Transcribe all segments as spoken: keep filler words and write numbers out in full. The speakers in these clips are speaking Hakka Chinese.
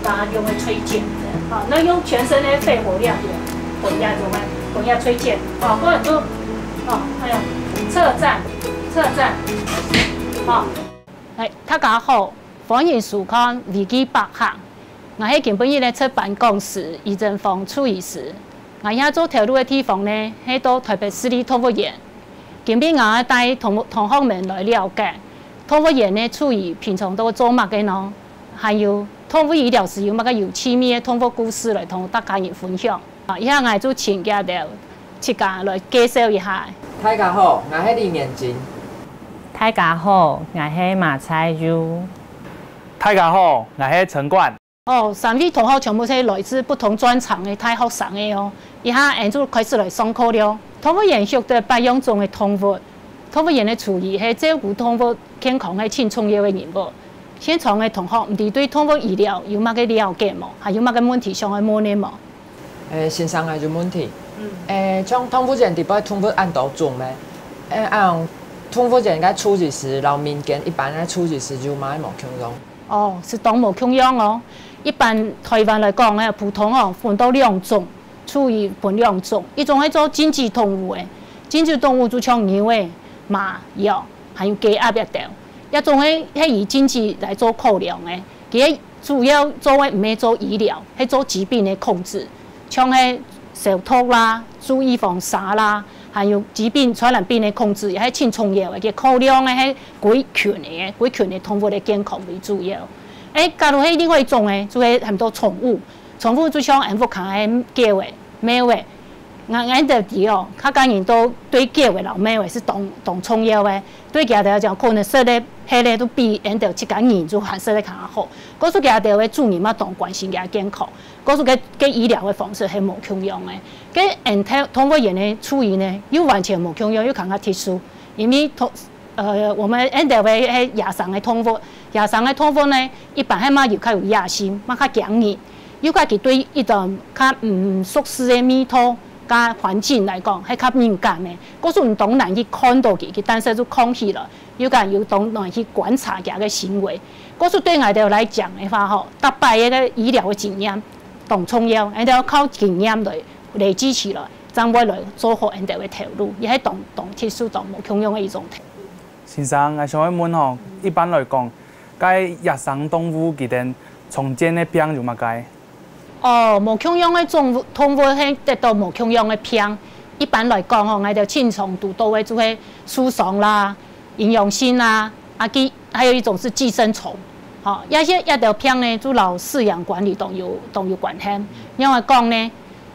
大家用个吹箭，吼，那用全身的肺活量个，分佢用个，分佢吹箭，吼，或者说，吼，哎呀，侧站，侧站，吼。哎，大家好，欢迎收看《危機百行》。我係今晡日个值班講師余正芳助理師。我這下做頭路个地方呢，係到台北市立動物園。今晡日𠊎愛帶同同學們來了解動物園个助理平常都做麼个呢？還有動物醫療師有麼个有趣味个動物故事來同大家人分享。啊，這下𠊎就請佢兜自家來介紹一下。大家好，𠊎係李元珍。大家好，𠊎係馬彩玉。大家好，𠊎係陳冠。哦，三位同學全部係來自不同專長个大學生个哦。這下𠊎就開始來上課了。動物園畜得百樣種个動物，動物園个助理係照顧動物健康个盡重要个任務。現場个同學，毋知對動物醫療有麼个了解無？還有麼个問題想愛問个無？誒，先生，𠊎有問題。嗯。誒，像動物園裡背動物恁多種咩？誒，恁樣動物園个助理師摎民間一般个助理師有麼个無共樣？哦，係當無共樣哦。一般台灣來講，誒，普通哦，分到兩種，助理分兩種，一種係做經濟動物个，經濟動物就像牛仔、馬、羊，還有雞鴨這兜。這種係係以經濟來做考量个，佢个主要做个毋係做醫療，係做疾病个控制，像係消毒啦、注預防射啦，還有疾病、傳染病个控制，也係盡重要个。佢考量个係歸群个，歸群个動物个健康為主要。誒，假如係另外一種个，就係喊做寵物，寵物就像𠊎屋下个狗仔、貓仔，𠊎𠊎兜知哦，客家人都對狗仔摎貓仔係當當重要个，對佢兜來講，可能食个、喝个都比𠊎兜自家人就還食个較好。故所佢兜个主人嘛當關心佢个健康，故所个个醫療个方式係無共樣个。个𠊎兜動物園个助理呢，又完全無共樣，又較較特殊，因為動 呃，𠊎兜个係野生个動物，野生个動物呢，一般係嘛又較有野心，嘛較驚人，又較佢對一種較毋熟識个味道、佮環境來講，係較敏感个。故所你當難去看著佢，佢單身就囥起來，又較有當難去觀察佢个行為。故所對𠊎兜來講个話吼，逐擺个醫療个經驗當重要，𠊎兜愛靠經驗來累積起來，正會來做好𠊎兜个頭路，也係當當特殊、當無共樣个一種頭路。 先生，𠊎想愛問吼，一般來講，該野生動物佢兜常見个病有麼个？哦，無共樣个動物，動物係得著無共樣个病。一般來講吼，𠊎兜盡常堵著个就係受傷啦、營養性啦，啊，寄還有一種係寄生蟲。吼，這兜這兜病呢，就摎飼養管理當有當有關係。仰仔講呢？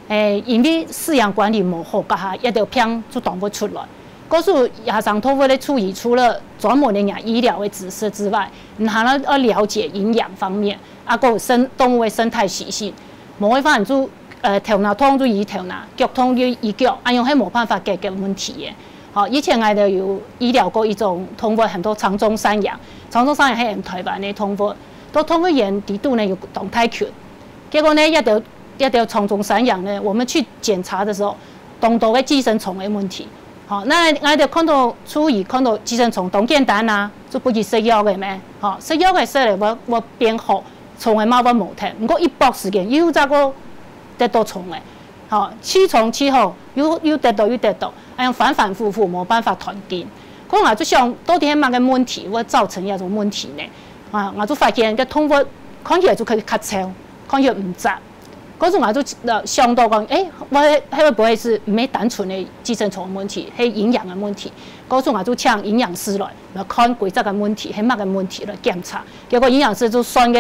誒，因為飼養管理無好，該下這兜病就當會出來。 故所野生動物个助理除了專門个醫療个知識之外，你還愛愛了解營養方面，啊，還有生動物个生態習性。無个話，你就呃頭那痛就醫頭那，腳痛就醫腳，恁樣係無辦法解決問題个。吼，以前𠊎兜有醫療過一種動物，喊做長鬃山羊。長鬃山羊係𠊎兜臺灣个動物，到動物園裡肚呢有當大群。結果呢，這兜這兜長鬃山羊呢，我們去檢查的時候，當多个寄生蟲个問題。吼，該𠊎兜看著，初一看著寄生蟲當簡單啊，就分佢食藥个咩？吼，食藥个食了會會變好，蟲仔嘛會無忒。毋過一駁時間又再過得著蟲仔，吼，去蟲去好，又又得著又得著，恁樣反反覆覆無辦法斷根。該𠊎就想，到底係麼个問題會造成這種問題呢？啊，𠊎就發現該動物看起來就較較瘦，看起來毋紮。 故所𠊎就呃想著講，誒，會係會毋會係毋係單純个寄生蟲个問題，係營養个問題。故所𠊎就請營養師來來看歸隻个問題，係麼个問題來檢查。結果營養師就算个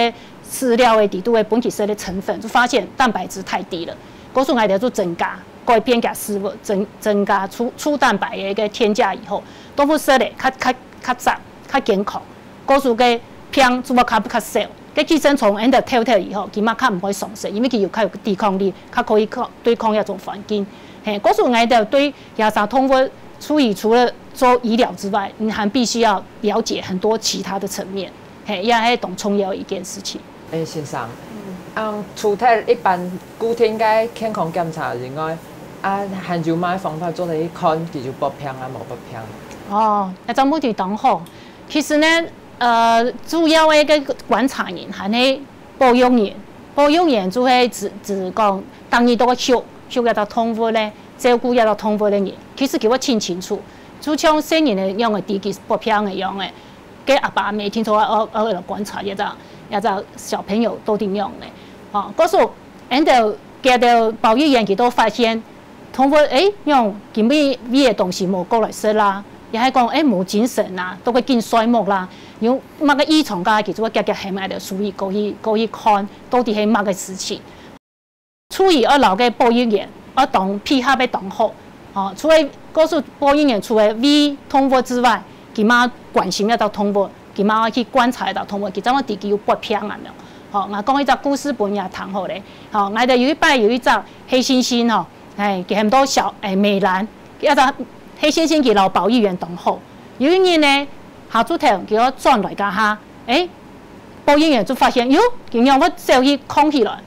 飼料个裡肚个分佢食个成分，就發現蛋白質太低了。故所𠊎兜就增加，改變佢食物，增增加粗粗蛋白个一個添加以後，動物食了較較較紮，較健康。 故所个病就會較較少。該寄生蟲𠊎兜敨敨以後，佢嘛較毋會傷身，因為佢有較有抵抗力，較可以抗對抗這種環境。嘿，故所𠊎兜對野生動物初一除了做醫療之外，你還必須要了解很多其他的層面。嘿，也係當重要的一件事情。誒，先生，嗯，除忒一般固定个健康檢查以外，啊，還有麼个方法做得去看佢有發病啊無發病？哦，這隻問題當好。 其實呢，呃，主要个觀察人還係保育人，保育員就係指，指講，逐日都會畜，畜一隻動物咧，照顧一隻動物个人，其實佢會盡清楚，就像細人仔樣个知佢發病个樣个，該阿爸阿姆定著愛，愛，愛來觀察一隻，一隻小朋友到底樣个。吼，故所，𠊎兜，該兜保育員佢都發現， 動物，欸，仰今晡日餵个東西無過來食啦，也係講，欸，無精神啦，都會緊睡目啦，有麼个異常个，其實會遽遽喊𠊎兜獸醫過去，過去看，到底係麼个事情。獸醫愛摎該保育員，愛當配合个當好，吼，除了告訴保育員除了餵動物之外，佢嘛關心該隻動物，佢嘛愛去觀察該隻動物，佢正會知佢有發病啊無。吼，𠊎講一隻故事分你聽好咧。吼，𠊎兜有一擺有一隻黑猩猩吼， 欸，佢喊做小，欸，美蘭，佢一隻黑猩猩佢摎保育員當好。有一日呢，下晝頭佢愛轉來該下，欸，保育員就發現，喲，佢仰會走去囥起來？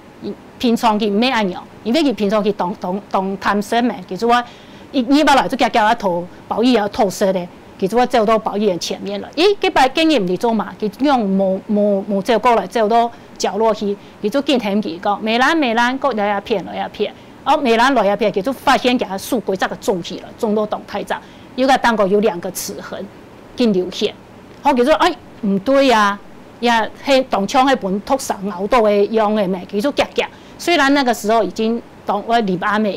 平常佢毋係恁樣，因為佢平常佢當，當，當貪食咩，佢就會一，一入來就遽遽愛討保育員討食个，佢就會走到保育員前面來。咦，該擺該日毋知做麼，佢仰無，無，無走過來，走到角落去，佢就緊喊佢講：「美蘭，美蘭，過來這片，來這片。」 哦，美蘭來這片，佢就發現厥手歸隻个腫起來，腫到當大隻，又該頂高有兩個齒痕，緊流血。好，佢就：「哎，毋對啊，也係當像係分毒蛇咬到个樣个咩？」佢就遽遽，雖然那個時候已經當愛臨暗个，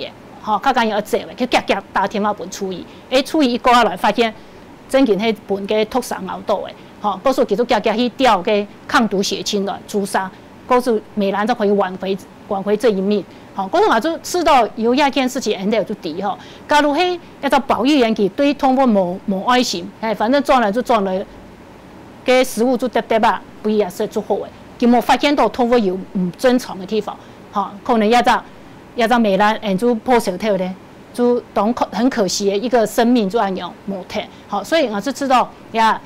吼，較緊要走个，佢遽遽打電話分獸醫。欸，獸醫一過來，發現真經係分該毒蛇咬到个，吼，故所佢就遽遽去調該抗毒血清來注射。 故所美蘭就可以挽回，挽回這一命。吼，故所𠊎就知道有這件事情，𠊎兜就知吼。假如係一隻保育員佢對動物無，無愛心，欸，反正轉來就轉來，該食物就沓沓啊，分佢食就好个。佢無發現到動物有毋正常个地方，吼，可能這隻，這隻美蘭，欸，就破傷透咧。 就當可，很可惜的一個生命就恁樣無忒。好，所以𠊎就知道，呀，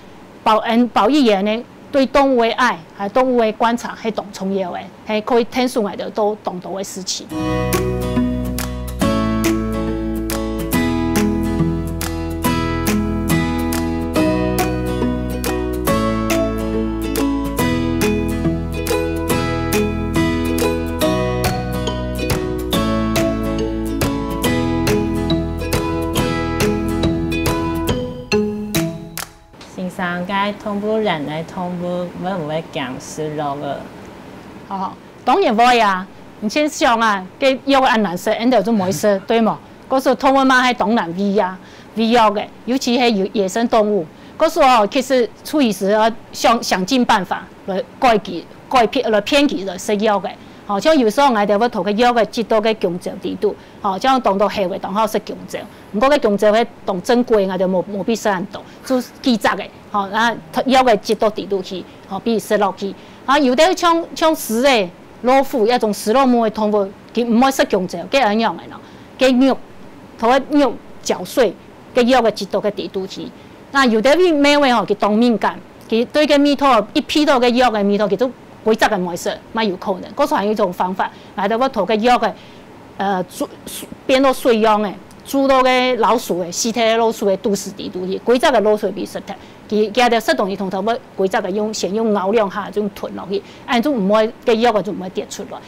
保，嗯，保育員呢，對動物的愛，還有動物的觀察，係當重要的，係可以𢯭手𠊎兜做當多的事情。 先生，該動物園个動物會毋會驚食藥仔？吼，當然會啊！你先想啊，該藥仔恁難食，𠊎兜就毋會食，對無？故所動物嘛係當難餵啊，餵藥个，尤其係有野生動物。故所哦，其實獸醫師愛想，想盡辦法來改佢，改騙，來騙佢來食藥个。吼，像有時候𠊎兜會討該藥仔擠到該弓蕉底肚，吼，像當多猴仔當好食弓蕉，毋過該弓蕉係當珍貴，𠊎兜無，無必食恁多，就幾隻个，吼，啊藥仔擠到底肚去，吼，分佢食落去。啊有兜像，像獅仔、老虎這種食老母个動物，佢毋會食弓蕉，該恁樣个咯，該肉，討該肉攪碎， 該藥仔擠到該底肚去。啊有兜貓仔吼，佢當敏感，佢對該味道，一鼻到該藥仔味道，佢就歸隻个毋愛食，嘛有可能。故所還有一種方法，𠊎兜會討該藥仔，呃，煮，變到水樣个，煮到該老鼠个，死忒个老鼠个肚屎底肚去，歸隻个老鼠分佢食忒。佢，佢兜食東西通常會歸隻个用，先用咬兩下，就吞落去，恁樣就毋會，該藥仔就毋會跌出來。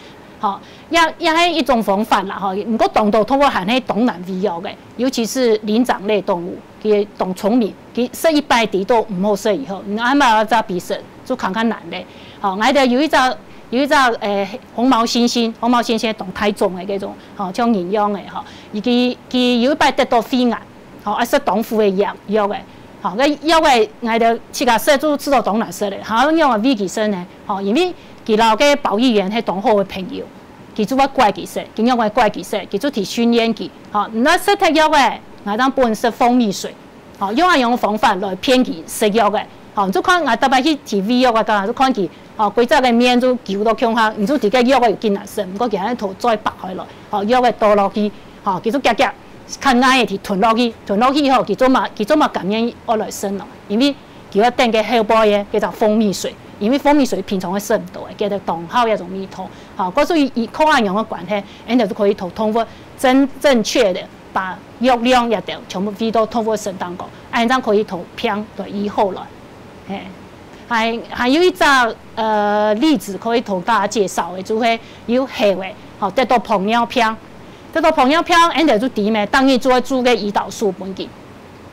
吼，也，也係一種方法啦，吼。毋過當多動物還係當難餵藥个，尤其是靈長類動物，佢當聰明，佢食一擺知道毋好食以後，你還愛再分佢食，就較較難咧。吼，𠊎兜有一隻，有一隻，欸，紅毛猩猩，紅毛猩猩當大種个該種，吼，像人樣个，吼，佢，佢有一擺得到肺癌， 吼，愛食當苦个藥，藥仔。吼，該藥仔𠊎兜自家食就知道當難食咧，吼，仰仔餵佢食呢？吼，因為佢摎該保育員係當好个朋友，佢就會拐佢食，佢仰會拐佢食，佢就去訓練佢。吼，你若食忒藥仔，𠊎正分你食蜂蜜水。吼，用恁樣个方法來騙佢食藥仔。吼，你就看𠊎逐擺去，去餵藥仔，就看佢，吼，歸隻个面就勼到共下，你就知該藥仔有幾難食，毋過佢還係討嘴擘開來，吼，藥仔倒落去，吼，佢就遽遽 較𠊎个去吞落去，吞落去吼，佢做麼，佢做麼甘願愛來食咯？因為佢愛等該後背个該隻蜂蜜水，因為蜂蜜水平常係食毋到个，佢就當好該種味道。吼，故所以，以靠恁樣个關係，𠊎兜就可以討動物正，正確个把藥量這兜全部餵到動物身當中，恁樣正可以討病來醫好來。嘿。還還有一隻呃例子可以同大家介紹的，就係有猴仔，吼，得到糖尿病，得到糖尿病，𠊎兜就知咩，當然就愛注个胰島素分佢。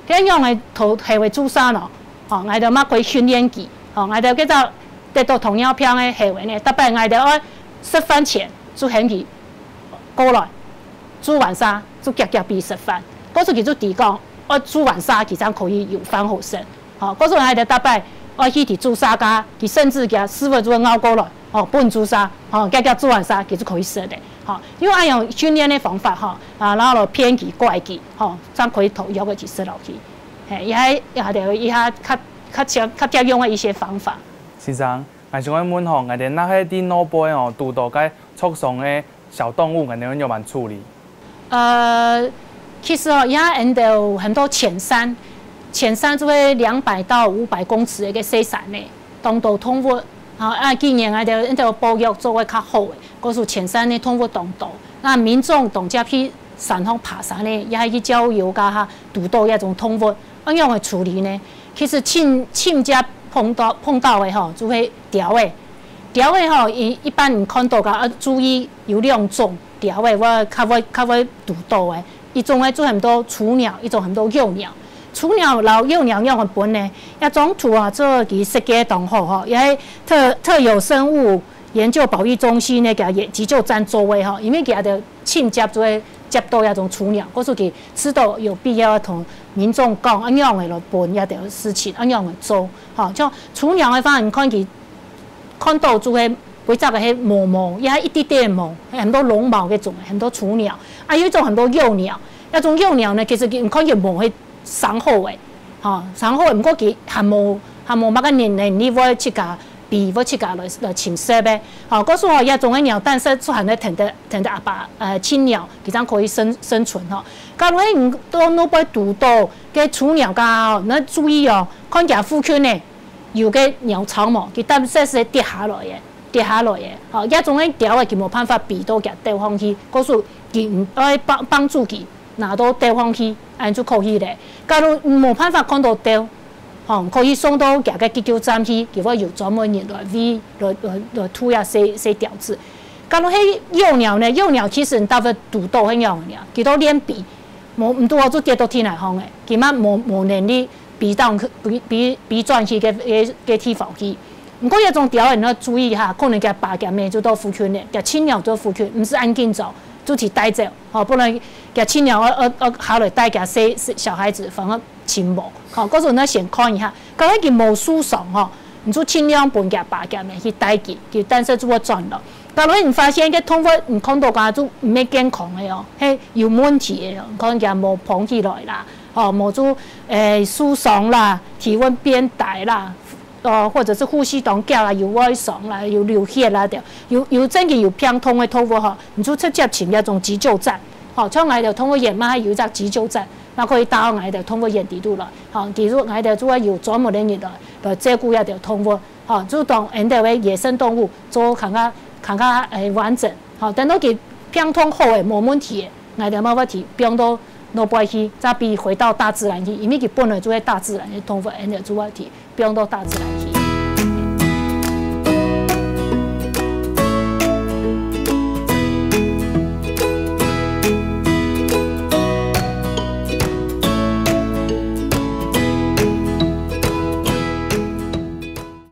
該仰般同猴仔注射呢？吼，𠊎兜嘛可以訓練佢，吼，𠊎兜這隻得到糖尿病个猴仔呢，逐擺𠊎兜愛食飯前就喊佢過來，注完射就遽遽去食飯，故所佢就知講，愛注完射佢正可以有飯好食。 吼，故所𠊎兜逐擺愛去佇注射家，佢甚至佢屎朏就會舀過來，吼，分注射，吼，遽遽注完射，佢就可以食咧。吼，用恁樣訓練个方法，吼，啊，然後來騙佢、拐佢，吼，正可以投藥个去食落去。嘿，這係這兜這較較較常較常用个一些方法。先生，𠊎想愛問吼，𠊎兜若係在腦背吼堵到該受傷个 小動物，𠊎兜愛仰般處理？呃，其實哦，這下𠊎兜有很多淺山，淺山就係兩百到五百公尺个一个細山呢，當多動物。啊，啊，今年𠊎兜𠊎兜保育做个較好个，故所淺山个動物當多。啊民眾當常去山項爬山呢，也係去郊遊該下堵到這種動物，愛仰般處理呢？其實盡盡常碰到碰到个吼，就係鳥仔。 鳥仔吼，一一般人看到个，愛注意有兩種鳥仔，會較會較會堵到个。一種呢就喊做雛鳥，一種喊做幼鳥。雛鳥摎幼鳥仰般分呢？這張圖啊，做佢設計當好吼，這係特特有生物研究保育中心个佢个急救站做个吼，因為佢个親接就會接到這種雛鳥，故所佢知道有必要同民眾講，仰般來分這兜事情，仰般來做。吼，像雛鳥个話，你看佢 看到就係背脊个係毛毛，也係一滴滴毛，很多絨毛該種，很多雛鳥。啊有一種喊做幼鳥，該種幼鳥呢，其實佢看佢毛係生好个，吼，生好个，毋過佢還無還無麼个能能力會自家飛，會自家來來尋食个。吼，故所吼，這種个鳥，但是就還愛跈等跈等阿爸呃親鳥，佢正可以生生存吼。假如係你到腦背堵到个雛鳥个吼，你愛注意哦，看佢附近呢， 有个鳥巢無，佢當時係跌下來个，跌下來个。吼，這種个鳥仔佢無辦法飛到佢兜項去，故所佢愛幫幫助佢拿到兜項去，恁就可以咧。假如無辦法看到兜，吼，可以送到佢个急救站去，佢會有專門人來餵，來來來渡這細細鳥仔。假如係幼鳥呢，幼鳥其實你大部分堵到係幼鳥，佢都練飛，無毋堵好就跌到地泥項个，佢嘛無無能力 飛轉去飛飛飛轉去个个个地方去。毋過這種鳥仔你愛注意哈，可能佢爸佢姆就到附近咧，佢親鳥就附近，毋使恁緊走，就去帶走，吼，不然佢親鳥愛愛愛下來帶佢細細小孩子，反而尋無，吼，故所你愛先看一下，假如佢無受傷吼，你就盡量分佢爸佢姆去帶佢，佢等下就會轉來。 假如你發現个動物你看到个就毋係健康个哦，係有問題个哦，你看佢無膨起來啦，吼，無就誒受傷啦，體溫變低啦，呃，或者是呼吸當遽啦，有外傷啦，有流血啦，對，有有真个有病痛个動物吼，你就直接尋該種急救站，吼，像𠊎兜動物園嘛，還有一隻急救站，那可以打到𠊎兜動物園底肚來，吼，其實𠊎兜就會有專門个人來來照顧該兜動物。 吼，就當𠊎兜个野生動物做更加更加誒完整。吼，等到佢病痛好誒，無問題誒，𠊎兜嘛會提放到腦背去，再飛回到大自然去，因為佢本來就係大自然个動物，𠊎兜就會提放到大自然去。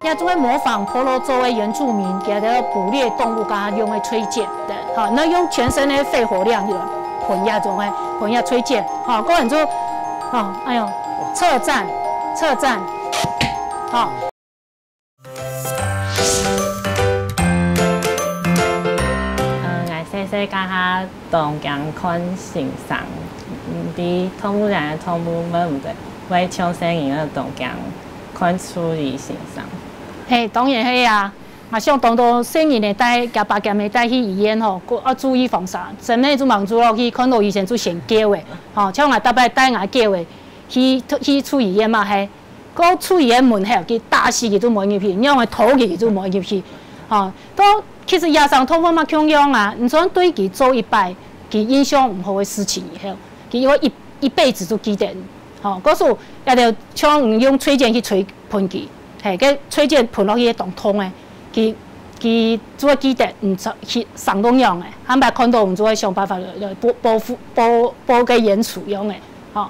也就會模仿婆羅洲个原住民，佢个捕獵動物佮用个喙尖，吼，那用全身个肺活量來噴這種个，噴這喙尖，吼，个人就，吼，哎喲，策展，策展，吼。呃，𠊎細細个下當驚看先生，毋知動物園个動物會毋會，會像細人仔當驚看獸醫先生。嘿，當然係啊。𠊎想當多細人仔帶，厥爸厥姆帶去醫院吼，過愛注預防射，真个就吂注落去，看到醫生就先噭誒。吼，像𠊎逐擺帶𠊎噭誒，去去獸醫院嘛係，過獸醫院門口，佢打死佢都無入去，仰仔拖佢，佢都無入去。吼，都其實野生動物嘛共樣啊，你像對佢做一擺，佢印象毋好个事情以後，佢會一一輩子都記得你。吼，故所這兜像你用喙尖去吹噴佢，欸，該吹箭噴落去當痛欸，佢佢就會記得，嗯，去省到樣欸，下擺看到就會想辦法來來保保護保保个原處樣欸，吼。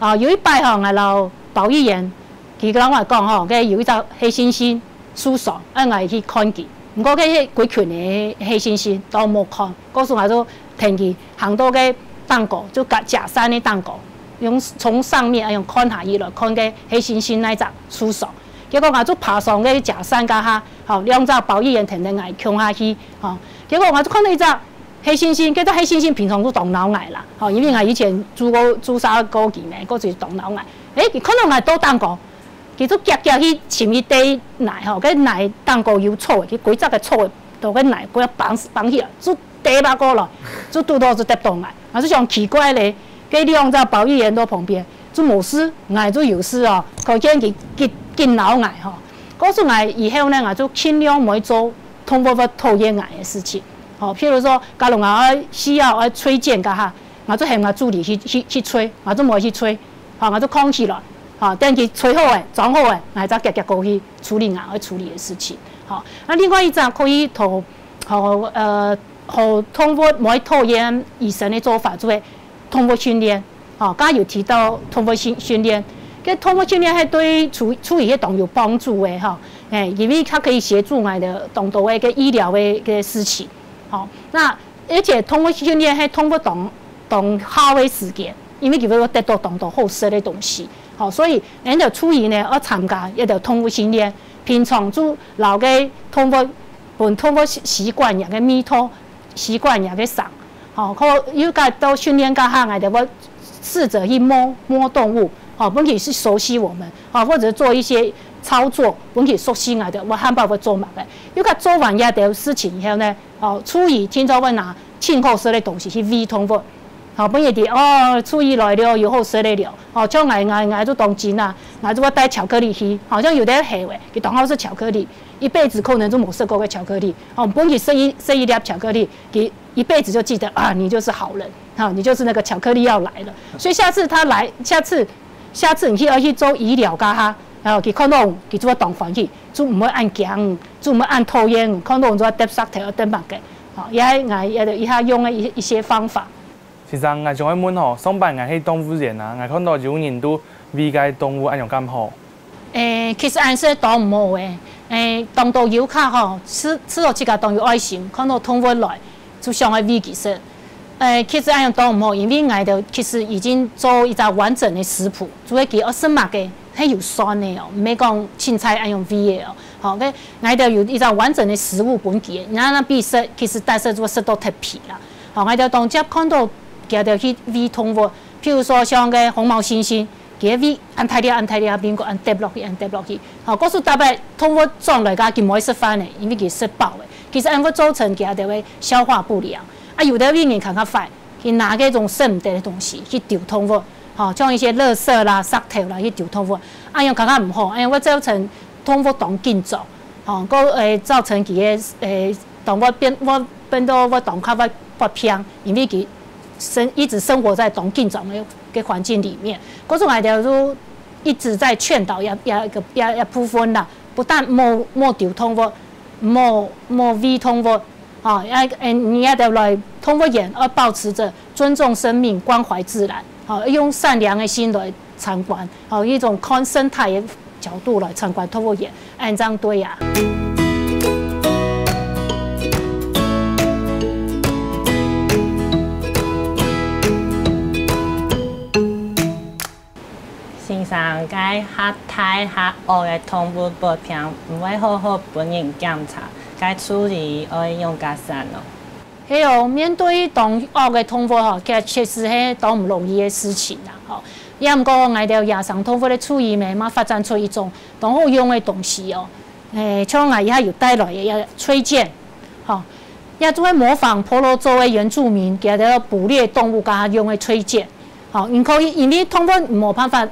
啊，有一擺吼，𠊎摎保育員，佢摎𠊎講吼，該有一隻黑猩猩受傷，愛𠊎去看佢。毋過該个歸群个黑猩猩都無看，故所𠊎就跈佢行到該頂高，就假假山个頂高，用從上面用看下去來看該黑猩猩哪隻受傷。結果𠊎就爬上該假山該下，吼，兩隻保育員跈等𠊎共下去，吼。結果𠊎就看到一隻黑猩猩，該隻黑猩猩平常就當惱𠊎啦，吼，因為𠊎以前駐過駐紮過佢咩，故所當惱𠊎。欸，佢看到𠊎到頂高，佢就遽遽去尋一垤泥吼，該泥頂高有草个，佢歸隻个草个，到該泥，歸綁綁起來，就跌吧過來，就拄到就跌到泥，啊，就想奇怪咧，該兩隻保育員在旁邊，就無事，𠊎就有事哦，可見佢緊緊惱𠊎吼。故所𠊎以後呢，𠊎就盡量毋會做動物會討厭𠊎个事情。吼，譬如說，假如𠊎愛需要愛吹箭該下，𠊎就喊𠊎助理去去去吹，𠊎就毋會去吹。 吼，𠊎就囥起來，吼，等佢吹好欸，裝好欸，𠊎再遽遽過去處理𠊎愛處理个事情。吼，啊另外一隻可以同，吼，呃，同動物毋會討厭醫生个做法，就係動物訓練。吼，剛剛有提到動物訓訓練，該動物訓練係對處處理係當有幫助个吼，欸，因為佢可以協助𠊎个當多个个醫療个个事情。吼，那 而且動物訓練係動物當當好个時間，因為佢會得到當多好食个東西。吼，所以𠊎兜獸醫呢，愛參加一个動物訓練，平常就摎該動物，分動物習習慣佢个味道，習慣佢个聲。吼，可又該到訓練該下，𠊎兜會試著去摸摸動物，吼，分佢去熟悉我們，吼，或者做一些操作，分佢熟悉𠊎兜，𠊎下擺會做麼个。又該做完這兜事情以後呢， 哦，獸醫定著會拿盡好食个東西去餵動物。吼，分佢知，哦，獸醫來了，有好食个了。哦，像𠊎𠊎𠊎就當真啊，𠊎就會帶巧克力去，好像有兜猴仔，佢當好食巧克力，一輩子可能就無食過个巧克力。哦，分佢食一食一粒巧克力，佢一輩子就記得啊，你就是好人，哈，你就是那個巧克力要來了。所以下次他來，下次 下次你去愛去做醫療該下，然後佢看到佢就會當歡喜，就毋會恁驚，就毋會恁討厭，看到就會搭石頭、搭木个。吼，也係𠊎也一下用个一一些方法。先生，𠊎想愛問吼，上擺𠊎係動物園啊，𠊎看到有人都餵該動物，恁樣敢好？誒，其實恁樣係當毋好誒。誒，當多遊客吼，試試著自家當有愛心，看到動物來， 就想愛餵佢食。誒，其實恁樣當毋好，因為𠊎兜其實已經做一隻完整个食譜，就係佢愛食麼个，係有算个哦，毋係講凊彩恁樣餵个哦。吼，該𠊎兜有一隻完整个食物分佢，然後那比食，其實帶食就會食到忒肥啦。吼，𠊎兜當接看到佢兜去餵動物，譬如說像該紅毛猩猩， 佢个胃恁大粒恁大粒，變過恁揹落去，恁揹落去。吼，故所逐擺動物轉來个，佢毋會食飯个，因為佢食飽个。其實恁會造成佢个消化不良。啊，有兜人較較壞，佢拿該種食毋得个東西去丟動物，吼，像一些垃圾啦、石頭啦去丟動物，恁樣較較毋好，恁樣會造成動物當緊張，吼，个會造成佢个誒動物變會變到會當較會發病，因為佢生一直生活在當緊張个个環境裡面。故所𠊎兜就一直在勸導這這个這這部分啦，不但莫莫丟動物，莫莫餵動物，吼，愛誒你愛來動物園，愛保持著尊重生命、關懷自然，吼，用善良个心來參觀，吼，一種看生態个角度來參觀動物園，恁樣對啊。 先生，該較大較惡个動物發病，毋會好好分人檢查，該處理愛仰結煞呢？係哦，面對當惡个動物吼，其實係當毋容易个事情啦，吼。也毋過𠊎兜野生動物个處理呢，嘛發展出一種當好用个東西哦。誒，像𠊎這下有帶來个這吹箭，吼，這就係模仿婆羅洲个原住民，佢兜捕獵動物該下用个吹箭。 吼，你可以因為動物無辦法，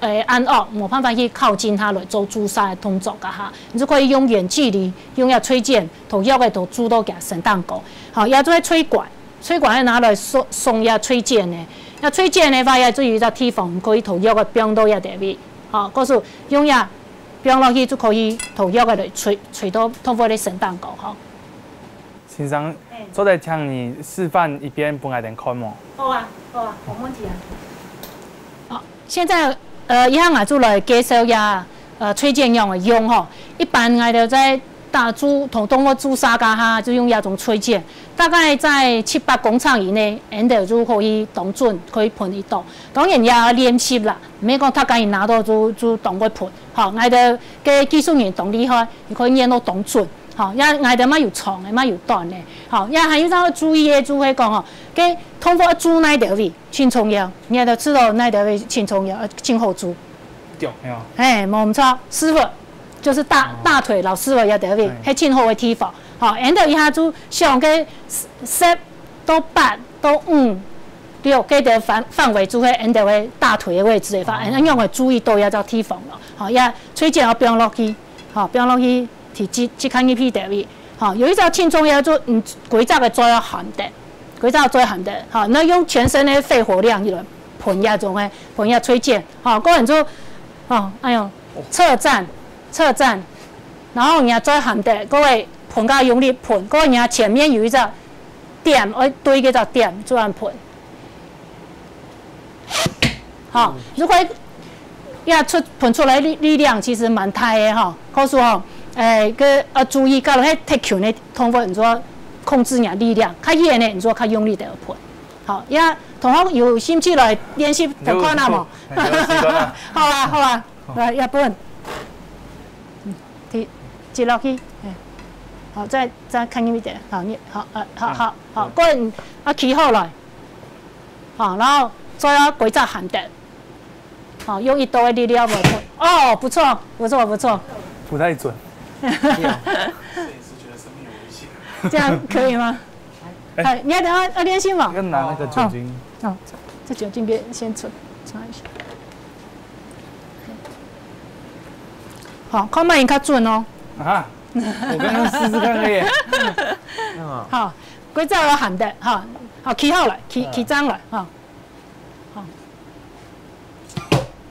誒，恁惡，無辦法去靠近佢來做注射个動作个哈，你就可以用遠距離，用這吹箭，同藥仔同注到佢身上高。吼，這就係吹管，吹管係拿來送送這吹箭个。這吹箭个話，這就有一隻地方可以同藥仔放到這地位。吼，故所用這放落去就可以同藥仔來催，催到動物个身頂高吼。先生，做得請你示範一遍分𠊎等看無？好啊，好啊，無問題啊。好，現在，呃，這下𠊎就來介紹一下，呃，催繭仰仔用吼。一般𠊎兜在打注，同動物注射該下，就用這種催繭，大概在七八公尺以內，𠊎兜就可以當準，可以噴一到。當然也要練習啦，毋係講逐家人拿到就，就當會噴。吼，𠊎兜个技術人當厲害，佢可以捏到當準。吼，也𠊎兜嘛有長个，嘛有短个。吼，也還有一個注意个，就係講吼，个動物注哪位，盡重要，你愛知道哪位盡重要，呃，盡好注。對，係啊。嘿，無毋著，屎朏，就是大，哦。大腿摎屎朏這位，嘿。係盡好个地方。吼，然後一下就像个十到八到五、六个个範，範圍就係𠊎兜个大腿个位置个話，哦。恁樣个注意到這隻地方咯。吼，也催繭愛放落去，吼，放落去，提即，即看入去這位。吼，有一隻盡重要就，嗯，規隻个嘴愛含得，規隻嘴含得，吼，那用全身个肺活量去來噴這種个，噴這催繭。 吼，過然就，吼，哎喲，側站，側站，然後你嘴含得，各位噴較用力噴，各位你前面有一隻點，愛對該隻點，就恁噴。吼，如果這出，噴出來力，力量其實蠻大个吼，故所吼，誒，个，愛注意，假如係忒近个動物，你就愛控制你个力量，較遠个，你就愛較用力个噴。好，這同學有興趣來練習看看啊無？ 有，有，有，有，有。好啊，好啊，來，這本，嗯，提，接落去，嘿，好，再，再看近一點，好，你，好，啊，好，好，好，嗯，對。過，啊，企好來，好，然後再愛規隻含得，好，用一到个力量來噴，哦，不錯，不錯，不錯。不太準。這樣可以嗎？ 哎。哎，你要等下要練習嘛？要拿那個酒精。哦，這酒精給先搓，搓一下。好，看覓較準哦。啊，我剛剛試試看而已。好，規隻愛含得，哈，好，企好來，企，嗯。企正來，哈。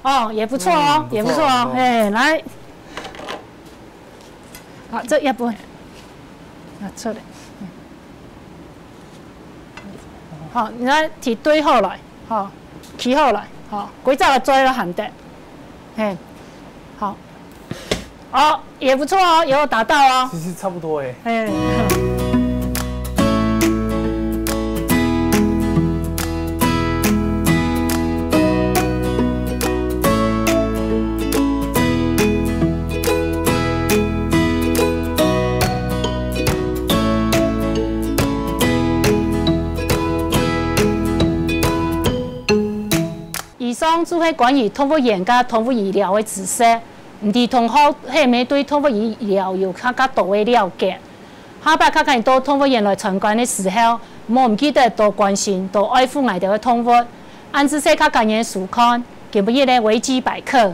哦，也不錯哦，嗯，不錯，也不錯哦，不錯。哎，來。好，這也不會。啊，錯了。嗯。好，你來提對好來，好，企好來，好，規隻个嘴愛含得。嘿，好。 哦，也不錯哦，有達到哦。其實差不多欸。哎。以上就係關於動物園佮動物醫療个知識。 毋知同學係毋係對動物醫療有較較多个了解？下擺較緊到動物園來參觀个時候，莫毋記得多關心、多愛護𠊎兜个動物。恁仔細較感謝收看今晡日个維基百客。